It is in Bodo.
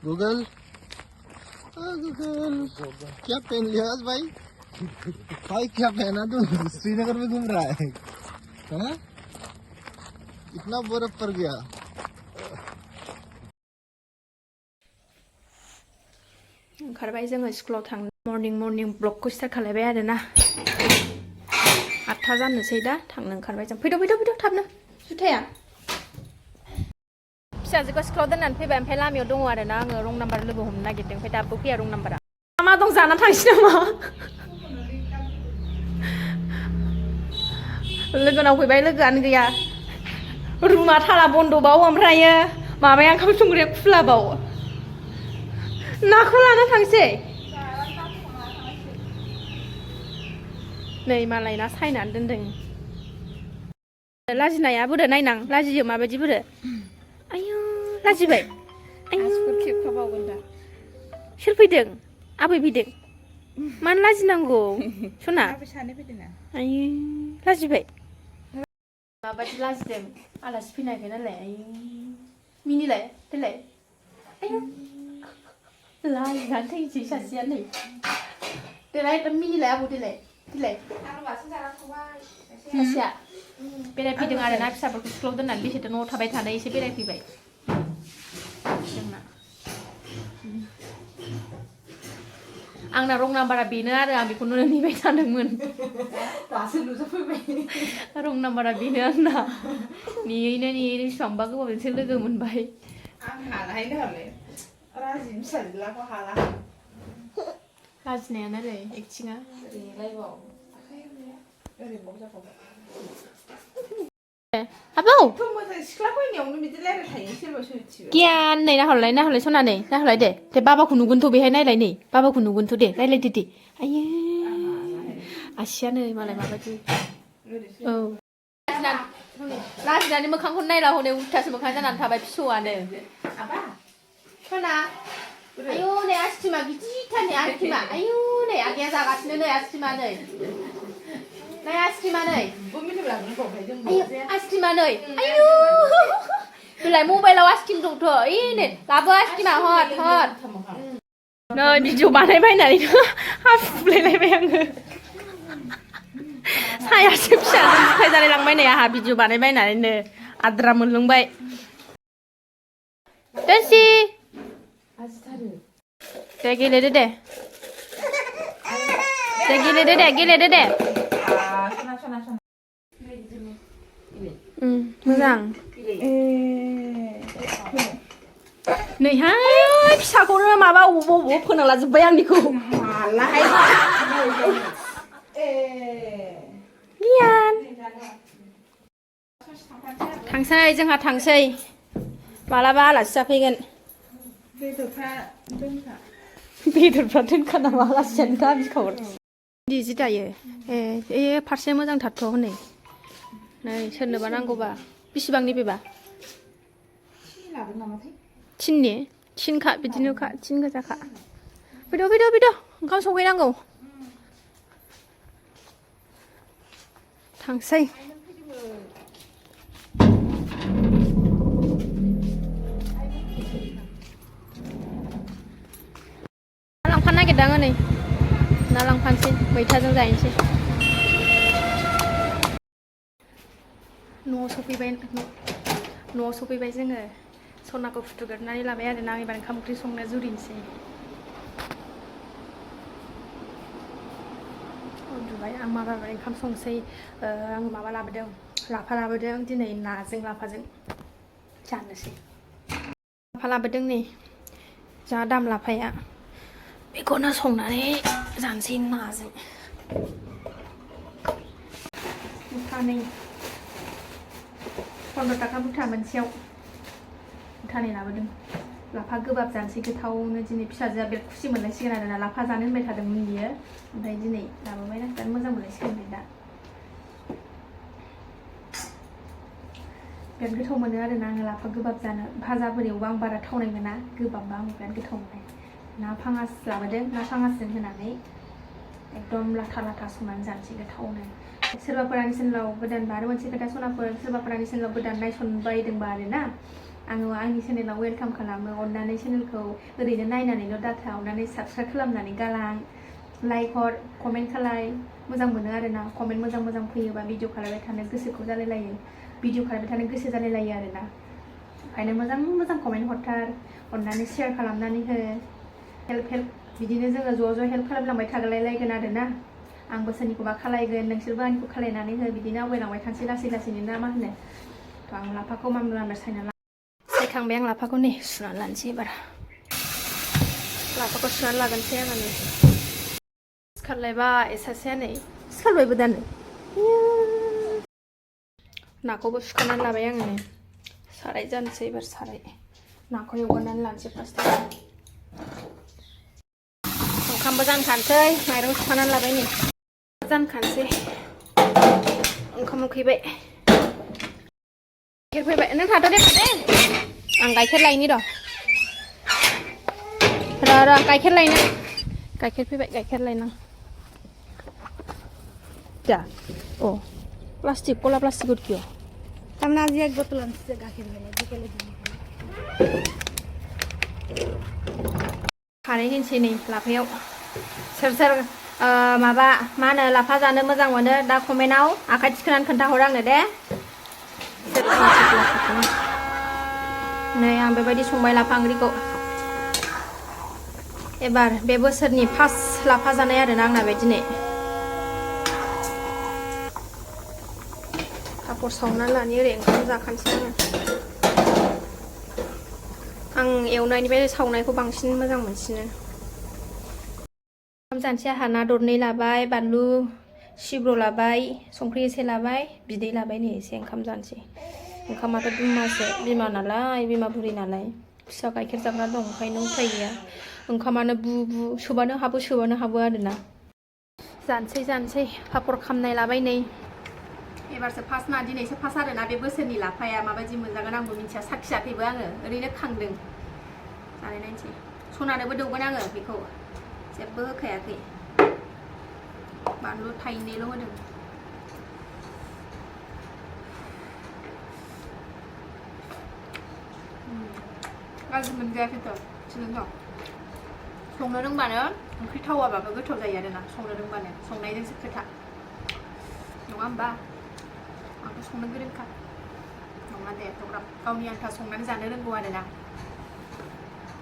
गूगल गूगल क्या पहन लिया भाई भाई क्या पहना तू श्रीनगर में घूम रहा है हाँ? इतना बर्फ पड़ गया ओंखारबाय जोङो स्कुलाव थांनो मर्निं ब्लगखौ स्टार्ट खालायबाय आरोना 8टा जानोसै दा थांनो ओंखारबाय जों फैद' थाबनो जुथाया फिसाजोखौ स्कुलाव दोननानै फैबाय ओमफ्राय लामायाव दङ आरोना आङो रं नाम्बार लोगो हमनो नागिरदों ओमफ्राय दाबो फैया रं नाम्बारा मा दं जाना थांसै नामा लोगोनाव फैबाय लोगोआनो गैया रुमा थाला बन्द'बाव ओमफ्रायो माबाया ओंखाम संग्राया खुलाबाव नाखौ लाना थांसै नै मालाय ना सायनानै दोनदों लाजिनाया बोरो नायनां लाजियो माबायदि बोरो आयु लाजिबाय आसुगुर खेबखाबावगोन दा सोर फैदों आबै फैदों मानो लाजिनांगौ सना आबै सानै फैदों ना आयु लाजिबाय माबायदि लाजिदों आलासि फैनायखाय नालाय आयु मिनिलाय देलाय आयु लाजिनानै थैनोसै सासेया नै देलाय मिनिलाय आबौ देलाय सासेया बेरायफैदों आरोना फिसाफोरखौ स्कुलाव दोननानै बेसेथो न'आव थाबाय थानो एसे बेरायफैबाय जोंना आंना रं नाम्बारा बेनो आरो आं बेखौनो नेबाय थादोंमोन दासो नुजाफैबाय रं नाम्बारा बेनो आंना नेयैनो बेसेबांबा गोबावजोंसो लोगो मोनबाय आं हालाहाय दालाय राजिनि फिसाज्लाखौ हाला लाजिनायानो नै एक्टिङा आबौ गियान नै नाहरलाय सना नै नाहरलाय दे बाबाखौ नुगोनथ' बेहाय नायलाय नै बाबाखौ नुगोनथ' दे रायलायदो दे आयै आसिया नै मालाय माबायदि औ लाजिनानै मोखांखौनो नायला हनै उल्थासो मोखां जानानै थाबाय फिसौआनो सना आयु नै आस्थिमा गिदिरथार नै आस्थिमा आयु नै आगैया जागासिनो नै आस्थिमा नै आस्थिमा नै आस्थिमा नै आयु बेलाय मबाइलाव आस्थिम दंथ' ओइ नै लाबो आस्थिमा हट नै भिडिअ बानायबायनानै हासुलायलायबाय आङो सायासो फिसाजों बुथाय जालाय लांबाय नै आंहा भिडिअ बानायबायनानैनो आद्रा मोनलोंबाय दोनसि दे गेलेदो दे मोजां नैहाय फिसाखौनो माबा अबाव फोनांला जोब्बाय आंनिखौ गियान थांसै जोंहा थांसै मालाबा आलासि जाफैगोन बेदरफ्रा दोनखा नामा आलासियानो दा बिखावर जि दायो ए फारसे मोजांथारथ' हनै नै सोरनोबा नांगौबा बेसेबांनि बेबा थिनखा बिदिनोखा थिन गोजाखा फैद' ओंखाम संहैनांगौ थांसै लांफानो नागिरदां नै ना लांफानोसै मैथाजों जाहैनोसै न'आव सफैबाय जोङो सनाखौ फुथुगोरनानै लाबाय आरोना आं एबार ओंखाम ओंख्रि संनो जुरिनोसै उन्दुबाय आं माबाबाय ओंखाम संसै आं माबा लाबोदों लाफा लाबोदों दिनै नाजों लाफाजों जानोसै लाफा लाबोदों नै जा दाम लाफाया बेखौनो संनानै जानोसै नाजों मुथानै 15 थाखा मुथा मोनसेयाव मुथानै लाबोदों लाफा गोबाब जानोसै गोथावनो दिनै फिसाजोआ बिराद खुसि मोनलायसिगोन आरोना लाफा जानो होनबाय थादोंमोन बियो ओमफ्राय दिनै लाबोबायना बिराद मोजां मोनलायसिगोन दा बिराद गोथाव मोनो आरोना आङो लाफा गोबाब जानो भाजाफोर एवबा आं बारा थावनाय मोना गोबाबबा आं बिराद गोथाव मोनो ना फाङास लाबोदों ना फाङासजों होनानै एकदम लाथा संनानै जानोसै गोथावनो सोरबाफोर आंनि चेनेलाव गोदान आरो मोनसे खोथा सनाफोर सोरबाफोर आंनि चेनेलाव गोदान नायसनबायदोंबा आरोना आङो आंनि चेनेलाव वेलकाम खालामो अननानै चेनेलखौ ओरैनो नायनानैल' दाथा अननानै साबस्क्राइब खालामनानै गालां लाइक हर कमेन्ट खालाय मोजां मोनो आरोना कमेन्ट मोजां मोजां फैयोबा भिडिअ खालामबाय थानो गोसोखौ जालायलायो भिडिअ खालामबाय थानो गोसो जालायलायो आरोना ओंखायनो मोजां मोजां कमेन्ट हरथार अननानै शेयार खालामनानै हो हेल्प बिदिनो जोङो ज' हेल्प खालामलांबाय थागोलायलायगोन आरोना आंबो सोरनिखौबा खालायगोन नोंसोरबो आंनिखौ खालायनानै हो बिदिनो आवगायलांबाय थानोसै लासै लासैनो ना मा होनो थ' आं लाफाखौ मामला सायखांबाय आं लाफाखौ नै सुनानै लानोसै एबार लाफाखौ सुनानै लागोनसै आङो नै सिखारलायबाय सासेया नै सिखारबायबो दानो नाखौबो सुखानानै लाबाय आङो नै साराय जानोसै एबार साराय नाखौ एवगारनानै लानोसै फार्स्टआव ओंखामबो जानखानोसै माइरं सुखानानै लाबाय नै जानखानोसै ओंखाम उखैबाय गाइखेर फैबाय नों थाथ' दे आं गाइखेर लायनि र' गाइखेर लायनो गाइखेर फैबाय गाइखेर लायनां जा ओ प्लास्टिक कला प्लास्टिक किয় তাৰমানে আজি এক বটল আনিছে গাখীৰ মেলে বিকেলে দিম खारै होनसै नै लाफायाव सोर माबा मा होनो लाफा जानो मोजां मोनो दा कमेन्टआव आखाइ थिखोनानै खोन्थाहर आंनो दे नै आं बेबायदि संबाय लाफा ओंख्रिखौ एबार बे बोसोरनि फार्स्ट लाफा जानाय आरोना आंना बे दिनै पापर सावनानै लानि ओरै ओंखाम जाखानोसै आं एवनायनिफ्राय सावनायखौ बांसिन मोजां मोनसिनो ओंखाम जानोसै आंहा ना दरनै लाबाय बानलु सिब्र' लाबाय संख्रि एसे लाबाय बिदै लाबाय नै एसे ओंखाम जानोसै ओंखामाथ' दुमासो बिमा नालाय बिमा बुरि नालाय फिसा गाइखेर जाग्रा दं ओंखायनो उफाय गैया ओंखामानो बु सोबानो हाबो आरोना जानोसै पापर खामनाय लाबाय नै एबारसो फार्स्ट ना दिनैसो फार्स्ट आरोना बे बोसोरनि लाफाया माबायदि मोनजागोन आंबो मिन्थिया साखियाखैबो आङो ओरैनो खांदों जानाय नायनोसै सनानोबो दौगोन आङो बेखौ जेबो होखायाखै बानलु थाइनैल' होदों गाज्रि मोनजायाखैथ' थिगैनो दं संनो रोंबानो ओंख्रि थावाबाबो गोथाव जायो आरोना संनो रोंबानो संनायजोंसो खोथा नङा होमबा आंथ' संनो गोरोंखा नङा दे एथ'ग्राब गावनि आन्था संनानै जानो रोंगौ आरोना